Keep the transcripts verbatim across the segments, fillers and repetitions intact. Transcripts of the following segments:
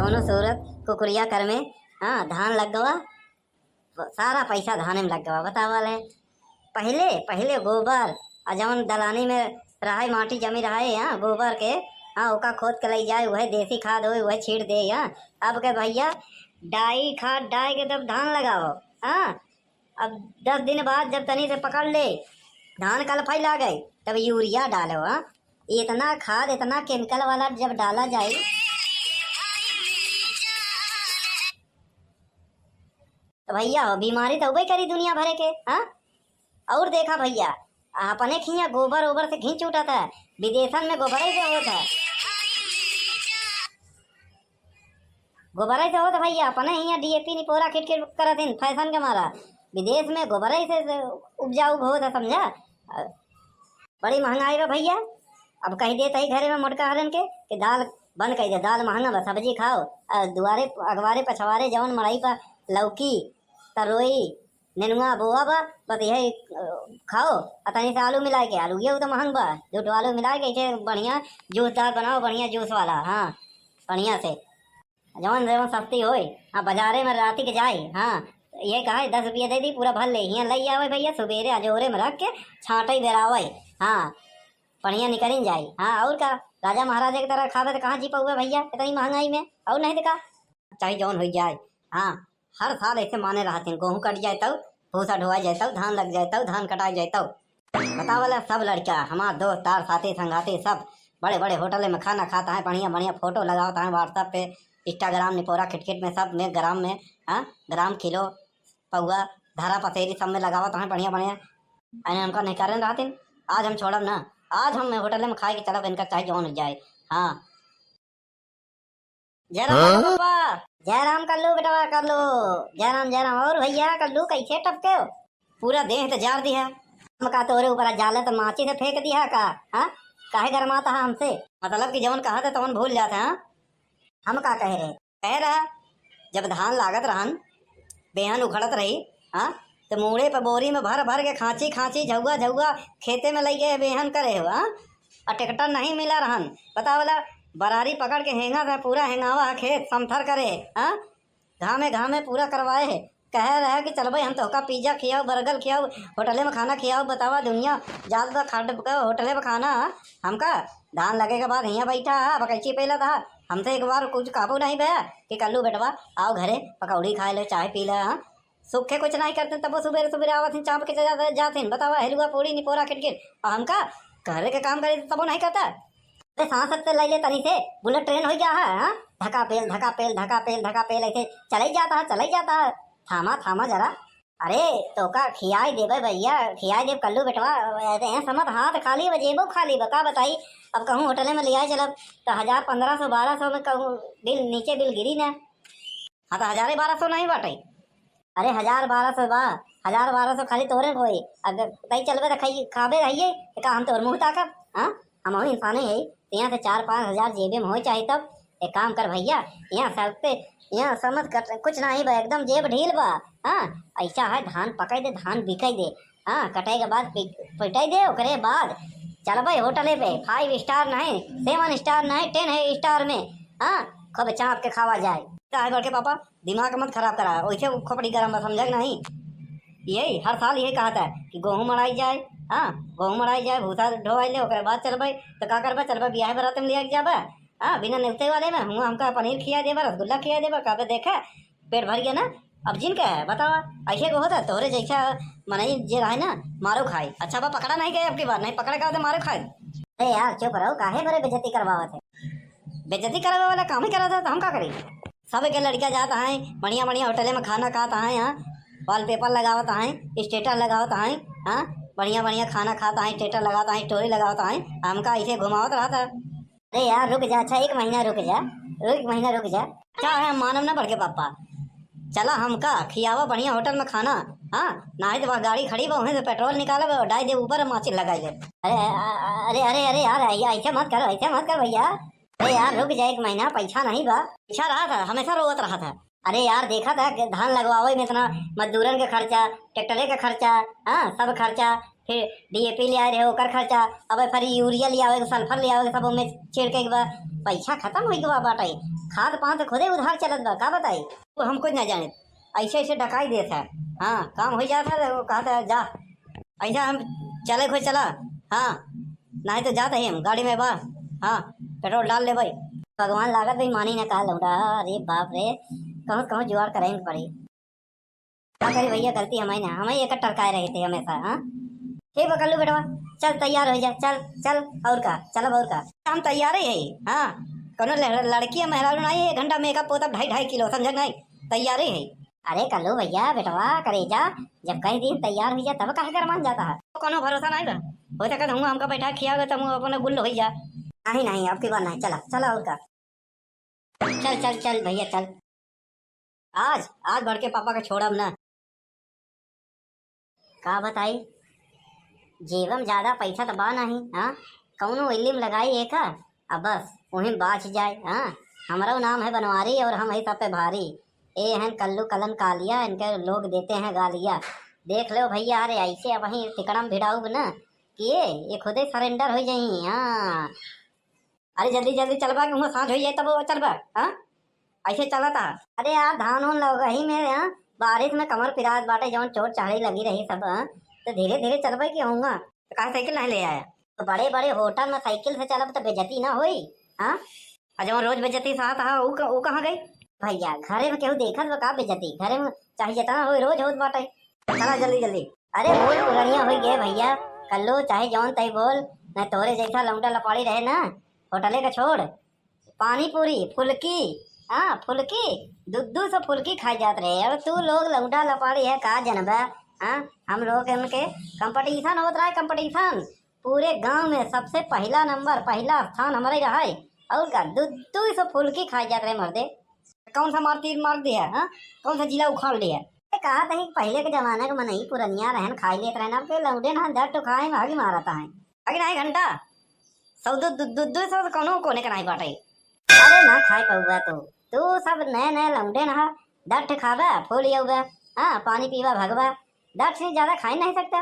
कौनो सूरत कुकुरिया कर में, हाँ, धान लग गवा, सारा पैसा धाने में लग गवा। बतावा ले, पहिले, पहिले गोबर, आ जौन दलानी में रहे, माटी जमी रहे, हाँ, गोबर के, हाँ, ओका खोद के लई जाए, उहे देसी खाद होई, उहे छीट दे, हाँ। अब के भइया, डाई खाद डाई के तब धान लगाओ, हाँ। अब दस दिन बाद जब तनी से पकड़ ले, धान कल फैला गए, तब यूरिया डालो, हाँ। इतना खाद, इतना केमिकल वाला जब डाला जाए, तो भइया हो, बीमारी तो उबे करी दुनिया भरे के, हाँ। और देखा भइया, अपने खिया गोबर ओबर से घिन छूटत है, विदेशन में गोबरे से होत है। गोबरे से होत है भइया, अपने हियाँ डीएपी निपोरा खिट खिट करत हिन, फैशन के मारा। विदेश में गोबरे से, से उपजाऊ होत है, समझा? बड़ी महंगाई बा भइया। अब कहि देत ही घरे में मोटका हरन के कि दाल बंद कइ दे, दाल महंगा बा, सब्जी खाओ। अ, दुआरे, अगवारे, पछवारे जवन मड़ई पर लौकी, तरोई, नेनुआ बोआ बा, बस यही, अ, खाओ। आ तनी से आलू मिलाए के, आलू ये तो महंग बा, दो ठो आलू मिलाए के इसे बढ़िया जूसदार बनाओ, बढ़िया जूस वाला, हाँ, बढ़िया से। जवन जवन सस्ती होई, हाँ, बाजारे में राती के जाई, हाँ, ये कहा, "दस रुपया दे दी, पूरा भर ले।" हियाँ लई आवे भइया, सुबेरे अजोरे में रख के छाँटई बेरावे, हाँ, बढ़िया निकरिन जाई। हाँ, और का, राजा महाराजा की तरह खावे तो कहाँ जी पउबे भइया, इतनी महंगाई में, और नहीं तो का, चाहे जौन हो जाए। हाँ, हर साल ऐसे माने रहत हैं, गेहूं कट जाए तब, भूसा ढोआ जाए तब, धान लग जाए तब, धान कटाए जाए तब। बतावला सब लड़का, हमार दोस्त, तार, साथी, संगाती सब बड़े बड़े होटल में खाना खात हैं, बढ़िया बढ़िया फोटो लगावत हैं WhatsApp पे, Instagram, निपोरा खिटखिट में, सब में, ग्राम में, हाँ, ग्राम, किलो, पौआ, धरा, पसेरी सब में लगावत हैं बढ़िया बढ़िया। अने हमका नहीं करन रहतिन, आज हम छोड़ब ना, आज हम होटल में खाए के चलब, इनका चाहे जौन हो जाए। हाँ, जय राम, हाँ? बाबा। जय राम कल्लू बेटवा, कल्लू। जय राम, जय राम। और भइया कल्लू, कैसे टपके हो? पूरा देह तो जार दिया। हम का तोरे ऊपर जाले तो माची से फेंक दिया का? हाँ, काहे गरमाता है हमसे? मतलब कि जवन कहा था तवन भूल जाते हैं। हम का कहे रहे? कहे रहा, जब धान लागत रहन, बेहन उखड़त रही, हाँ, तो मूड़े पर बोरी में भर भर के खांची खांची, झौआ झौआ खेते में लई गए बेहन करे हो, हाँ? और ट्रैक्टर नहीं मिला रहन, बतावला, बरारी पकड़ के हेंगा था, पूरा हेंगावा है खेत समथर करे, हाँ? घामे घामे पूरा करवाए है। कहे रहे कि चलबे हम तोहका पिज्जा खियाओ, बर्गर खियाओ, होटले में खाना खियाओ, बतावा दुनिया जात बा खाट के होटले में खाना, हाँ? हमका धान लगे के बाद हियाँ बैठा है, बकैची पेला था, हमसे एक बार कुछ कहबो नहीं बे कि कल्लू बेटवा आओ घरे पकौड़ी खाए ले, चाय पी ले, हाँ? सूखे कुछ नहीं करते, तबो सुबेरे सुबेरे आवत हैं, चाप के चला जात हैं, बतावा, हलुआ पूड़ी निपोरा खिटखिट, और हमका घरे के काम करे तबो नहीं करता। अरे सांस से ले ले तनी से, बुलेट ट्रेन हो गया है, हाँ? धका पेल, धका पेल, धका पेल, धका पेल, ऐसे चले जाता है, चले जाता है, थामा, थामा जरा। अरे तोका खियाई देबे भइया, खियाई देब कल्लू बेटवा, ऐसे हैं समझ हाथ खाली बा, जेबो खाली बा, का बताई। अब कहूँ होटले में लियाए चलब, तो हजार, पन्द्रह सौ, बारह सौ में कहूँ बिल, नीचे बिल गिरी ना। हाँ, तो हजारे बारह सौ नहीं बाटे। अरे, हजार बारह सौ बा, हजार बारह सौ खाली तोरे होई। अगर तई चलबे तो खाई, खाबे रहिए, तो का हम तोर मुँह ताकब? हाँ, हम इंसाने है, तो यहाँ से चार पाँच हजार जेबे में होए चाही तब। एक काम कर भइया, यहाँ सबसे, यहाँ समझ कर कुछ नहीं बा, एकदम जेब ढील बा। हाँ, ऐसा है, धान पकाई दे, धान बिकाई दे, हाँ, कटाई के बाद पि-, पिटाई दे, ओकरे बाद चलबे होटले पे, five star नहीं, seven star नहीं, ten star में, हाँ, खूब चाप के खावा जाए। काहे बड़के पापा, दिमाग मत खराब करा, ओइसे खोपड़ी गरम बा, समझा कि नहीं? यही, हर साल यही कहा था कि गेहूं मड़ाई जाए, हाँ, गेहूं मड़ाई जाए, भूसा ढोवाई ले, ओकरे बाद चलबे, तो का करबे, चलबे बियाह बरात में लिया के जाबे, हाँ, बिना नेवते वाले में, हुआ हमका पनीर खिया देबे, रसगुल्ला खिया देबे, कहबे, "देखे, पेट भर गया ना, अब जिन का है, बतावा।" ऐसे को होता, तोहरे जैसा मनई जे रहे ना, मारो खाए। अच्छा बा, पकड़ा नहीं गए अब की बार, नहीं पकड़े का तो मारो खाए। अरे यार, चुप रहो, काहे बरे बेइज्जती करवावत है? बेइज्जती करावे वाला काम ही करत है, तो हम का करी? सब के लड़का जात हैं, बढ़िया बढ़िया होटले में खाना खात हैं, हाँ, wallpaper लगावत हैं, status लगावत हैं, हाँ, बढ़िया बढ़िया खाना खात हैं, status लगावत हैं, story लगावत हैं, हमका ऐसे घुमावत रहत है। अरे यार, रुक जा, अच्छा, एक महीना रुक जा, एक महीना रुक जा। अच्छा है, हम मानब ना बड़के पापा, चला हमका खियावा बढ़िया होटल में खाना, हाँ, नाहीं तो वहाँ गाड़ी खड़ी बा, वहीं से पेट्रोल निकालब और डाई दे ऊपर माचिस लगाई ले। अरे, अ-, अरे, अरे, अरे यार, ऐ-, ऐसे मत कर, ऐसे मत कर भइया। अरे यार, रुक जा एक महीना, पैसा नहीं बा। पैसा रहा था, हमेशा रोवत रहा था। अरे यार, देखा था कि धान लगवावे में इतना मजदूरन के खर्चा, ट्रैक्टरे के खर्चा, हाँ, सब खर्चा, फिर डीएपी ले आए रहे, ओकर खर्चा, अब फिर यूरिया ले आवे, सल्फर ले आवे, सब ओमे छिड़के के बा, पैसा खत्म होई के बा बाटे। खाद पान तो खुदे उधार चलत बा, का बताई? वो हम कुछ ना जाने, ऐसे ऐसे डकाई देत है। हाँ, काम हो जात है, वो कहत है, "जा, ऐसा हम चले खोज चला।" हाँ, नहीं तो जात है हम गाड़ी में बा। हाँ, पेट्रोल डाल ले भाई। भगवान लागत भाई मानी ना कहा लौंडा। अरे बाप रे, कहूँ कहूँ जुगाड़ करे के पड़ी। का करी भैया, गलती हमारी ना, हमें एक टरकाए रहे थे हमेशा। हाँ, ठीक बा कल्लू बेटवा, चल तैयार हो जा, चल चल, और का, चलब और का, हम तैयार ही है। हाँ, कोनो लड़-, लड़की या मेहरारू नहीं है, एक घंटा मेकअप पोतब ढाई ढाई किलो, समझ नहीं, तैयार ही है। अरे कल्लू भैया, बेटवा, करेजा, जब कह दिन तैयार हो जा तब काहे गरमान जाता है? कोनो भरोसा नहीं बा, हो सके तो हमका बैठा खिया गए तो हम अपने गुल हो जा। नहीं नहीं, अब की बार नहीं, चला चला, और का। चल चल चल भैया चल। आज, आज बड़के पापा के छोड़ब ना। का बताई, जेबम ज्यादा पैसा तो बा नहीं। हाँ, कौनो इल्ली में लगाई एका, अब बस वहीं बाच जाए। हाँ, हमरो नाम है बनवारी और हम ही सब पे भारी। ए हैं कल्लू कलन कालिया, इनके लोग देते हैं गालिया। देख लो भैया, अरे ऐसे अब वहीं तिकड़म भिड़ाऊब ना कि ये, ये खुदे सरेंडर हो जाई। हाँ, अरे जल्दी जल्दी चलबा कि हुआं साँझ होइ जाए तब चलबा, हाँ? ऐसे चलत हा। अरे यार, धान उन लगही में, हाँ? बारिश में कमर पिरात बाटे, जौन चोट चढ़ी लगी रही सब, हाँ? तो धीरे धीरे चलबे कि हुआं। तो काहे साइकिल नहीं ले आया? तो बड़े बड़े होटल में साइकिल से चलब तो बेइज्जती ना होई, हाँ? और जौन रोज बेइज्जती सहत हा, ऊ क-, ऊ कहाँ गई? भैया, घरे में केहू देखत बा का बेइज्जती? घरे में चाहे जितना होई, रोज होत बाटे। चला जल्दी जल्दी। अरे बोल पुरनिया होई गए भैया, कल्लू चाहे जौन तई बोल, न तोरे जैसा लौंडा लपाड़ी रहे ना, होटले का छोड़, पानी पूरी, फुल्की, हाँ फुल्की, दू दू सौ फुल्की खाई जात रहे। अब तू लोग लौंडा लपाड़ी है का जनबा? हाँ, हम लोग इनके कंपटीशन होत रहा है, कंपटीशन। पूरे गांव में सबसे पहला नंबर, पहला स्थान हमरे रहा है। और का, दू दू सौ फुल्की खाई जात रहे मर्दे। कौन सा मार तीर मार दिया, हाँ? कौन सा जिला उखाड़ लिया? ए, कहा था कि पहले के जमाना के मनई पुरनिया रहन, खाई लेत रहन, अब के लौंडे ना, दस ठो खाए में हगी मारता है। हगी नहीं घंटा, सौ दू, दू, दू, दू सौ तो कौनो कोने के नहीं बाटे। अरे ना खाए पउबा तू, तू सब नए नए लौंडे ना, दस ठो खाबा, फूल जाउबा, हाँ, पानी पीबा, भगबा, दस से ज्यादा खाई नहीं सकता।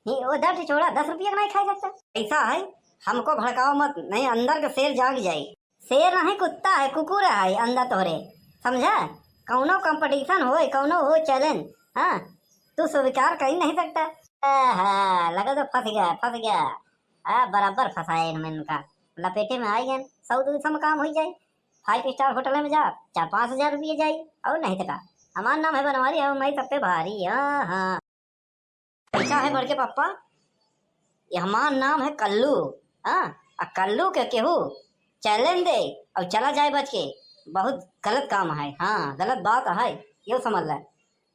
ही, वो दस ठो छोड़ा, दस रुपया का नहीं खाई सकता। ऐसा है, हमको भड़काओ मत, नहीं अंदर का शेर जाग जाए। शेर नहीं, कुत्ता है, कुकुर है अंदर तोहरे, समझा? कौनो कंपटीशन होए, कौनो हो चैलेंज, हाँ, तू स्वीकार कर ही नहीं सकता। आहा, लगा तो फंस गया, फंस गया। आ, बराबर फंसाए इनमें इनका, लपेटे में आ गए। सौ दो सौ में काम हो जाए, फाइव स्टार होटल में जा, चार पाँच हजार रुपये जाए, और नहीं तो का। हमार नाम है बनवारी, हम मैं सब पे भारी, हाँ हाँ। अच्छा है बड़के पप्पा, ये हमार नाम है कल्लू। हाँ, आ कल्लू के केहू चैलेंज दे और चला जाए बच के, बहुत गलत काम है। हाँ, गलत बात है, यो समझ ले।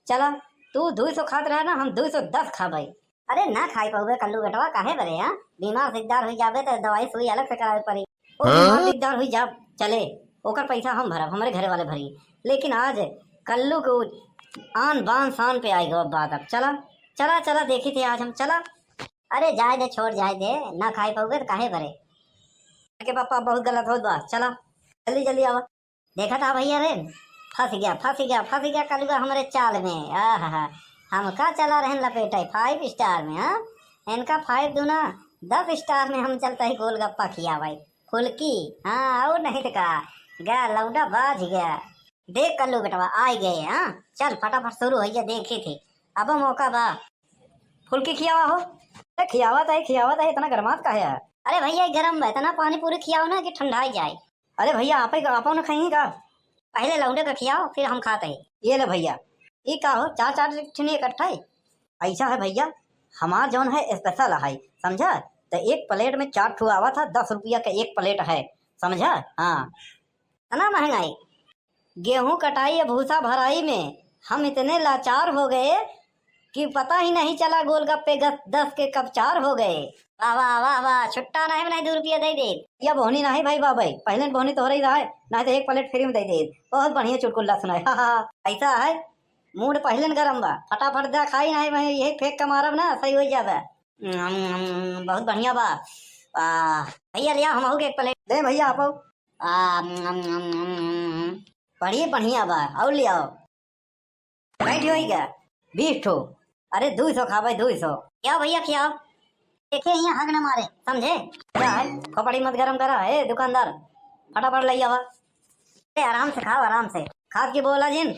चला, तू दो सौ खात रहे ना, हम दो सौ दस खाबे। अरे ना खाई पाउबे कल्लू बेटवा, काहे बरे? हाँ, बीमार दिकदार हुई जाबे तो दवाई सुई अलग से करावे पड़ी। ओ बीमार दिकदार हुई जाब, चले, ओकर पैसा हम भरब, हमरे घरे वाले भरी। लेकिन आज कल्लू के उ आन बान शान पे आई गो बात। अब चला, चला, चला, देखी थे आज हम, चला। अरे जाए दे, छोड़ जाए दे, ना खाई पाउबे तो काहे बरे? के पापा बहुत गलत होत बा, चला, जल्दी जल्दी आवा। देखा था भैया रे, फंस गया, फंस गया, फंस गया कलुआ हमरे चाल में। आहा, हमका चला रहन लपेटे फाइव स्टार में, हाँ? इनका फाइव दूना दस स्टार में हम चलता ही गोलगप्पा खियावाई, फुल्की, हाँ, और नहीं तो का, गया लौंडा बाज गया। देख कल्लू बेटवा, आ गए, हाँ? चल फटाफट शुरू हो जा, देखी थी, अब मौका बा। फुल्की खियावा हो। ए, खियावा ताई, खियावा ताई, इतना गरमात काहे है? अरे भैया, गरम बा, इतना पानी पूरी खियाओ ना कि ठंडा ही जाए। अरे भैया, आप ही, आप न खाई का? पहले लौंडे का खियाओ, फिर हम खाते हैं। ये ले भैया, ये का हो, चार चार ठिन इकट्ठा है? ऐसा है भैया, हमार जौन है स्पेशल है, समझा? तो एक प्लेट में चार ठो आवा था, दस रुपया का एक प्लेट है, समझा? हाँ। इतना महंगाई, गेहूं कटाई या भूसा भराई में हम इतने लाचार हो गए कि पता ही नहीं चला गोलगप्पे दस, दस के कब चार हो गए। वाह, वाह, वाह, वाह, छुट्टा नहीं बनाई, दो रुपया दे दे। या बोहनी नहीं भाई बाबे, पहले बोहनी तोहरे ही रहा है, नहीं तो एक प्लेट फ्री में दे दे। बहुत बढ़िया चुटकुल्ला सुनाए, हा, हा, ऐसा है, मूड पहले न गरम बा, फटाफट दे खाई नहीं, मैं यही फेंक के मारब ना, सही हो जाबे। हम्म, हम्म, बहुत बढ़िया बा। आ, भैया ले आओ, हम हो एक प्लेट। दे भैया, आप आओ। आ, हम्म, हम्म, हम्म, हम्म, हम्म। बड़ी बढ़िया बा, और ले आओ। बैठ होई गया, बीस ठो। अरे, दो सौ खाबे, दो सौ। खियाओ भैया, खियाओ। देखे हियाँ हग न मारे, समझे? क्या है? खोपड़ी मत गरम करा, ए दुकानदार, फटाफट लइ आवा। ए, आराम से खाओ, आराम से। खात की बोला जिन।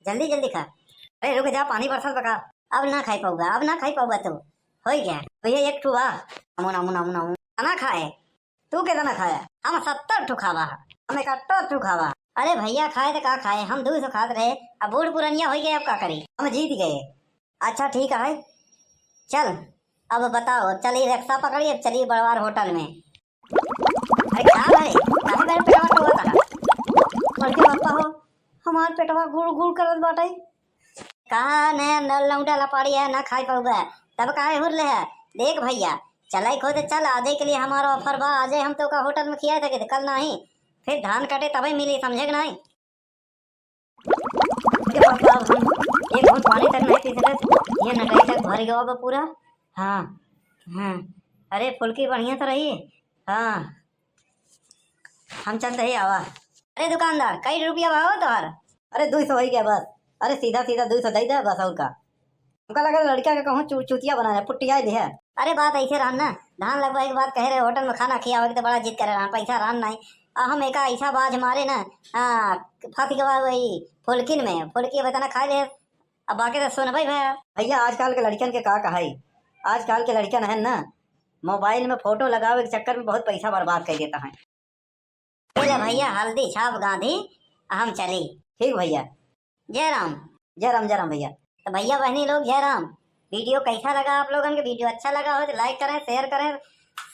जल्दी जल्दी खा। अरे रुक जा, पानी बरसत बा का। अब ना खाई पाउबा, अब ना खाई पाउबा तू। होइ गया। भैया एक ठू बा। अमुन, अमुन, अमुन, अमुन। ना खाए। तू केतना खाया? हम सत्तर ठू खावा। हम इकहत्तर ठू खावा। अरे भैया खाए त का खाए, हम दुइ सौ खात रहे। अब बूढ़ पुरनिया होइ गए, अब का करी? हम जीत गए। अच्छा ठीक है, चल अब बताओ, अब चली रिक्शा पकड़ी, अब चली बड़वार होटल में। अरे का भाई, काहे मेरे पेटवा टोकत है? बड़के पापा हो, हमार पेटवा गुड़ गुड़ करत बाटे। कहा ने न लौंडा लपाड़ी है, ना खाई पाउबे, तब काहे हुर ले है? देख भैया, चलाई खोते चल, आजे के लिए हमारा offer बा, आजे हम तोका होटल में खियाए सके, कल नाही, फिर धान कटे तबे मिली, समझे के नाही? अरे बाप रे, अब हम एक घूंट पानी तक नहीं पी सकत। ये नटई तक भर गवा बा पूरा। हाँ, हाँ। अरे फुल्की बढ़िया तो रही। हाँ, हम चलते ही आवा। अरे दुकानदार, कई रुपया बा हो तोहर? अरे दुइ सौ होइ गया बस। अरे सीधा सीधा दुइ सौ दे दे बस, और का। हमका लगा लड़का के कहूँ चू-, चूतिया बनाए, पुटिया दिहे। अरे बात ऐसे रहन ना, धान लगवाए के बाद कहे रहे होटल में खाना खियावे के तो बड़ा जिद करे रहन, पैसा रहन नहीं। आ हम एका ऐसा बाज मारे ना, हाँ, फंस गवा वही फुलकिन में, फुलकी बतना खा ले। अब बाकी तो सुन भाई भैया। भैया आजकल के लड़कन के का कहाई, आजकल के लड़कन है ना, मोबाइल में फोटो लगावे के चक्कर में बहुत पैसा बर्बाद कर देता है। ले भैया, हल्दी छाप गांधी, हम चली। ठीक भैया। जय राम। जय राम, जय राम भैया। तो भैया बहनी लोग, जय राम। वीडियो कैसा लगा आप लोगन के? वीडियो अच्छा लगा हो तो like करें, share करें,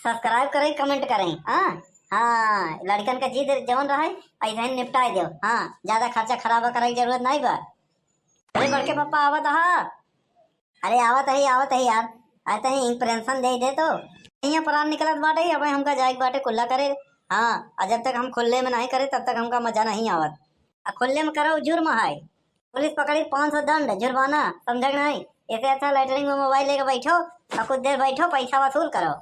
subscribe करें, comment करें। हाँ, हाँ, लड़कन का जिद जौन रहे, ऐसे ही निपटाए दो। हाँ, ज्यादा खर्चा खराबा करे की जरूरत नहीं बा। अरे बड़के पापा आवत हा। अरे आवत ही, आवत ही यार। अरे तनी impression दे दे तो। यहाँ प्राण निकलत बाटे, अब हमका जाए के बाटे कुल्ला करे। हाँ, और जब तक हम खुल्ले में नहीं करे तब तक हमका मजा नहीं आवत। आ खुल्ले में करो जुर्म है, पुलिस पकड़ी पाँच सौ दंड जुर्माना, समझे के नहीं? ऐसे अच्छा लेटरिन में मोबाइल लेके बैठो और कुछ देर बैठो, पैसा वसूल करो।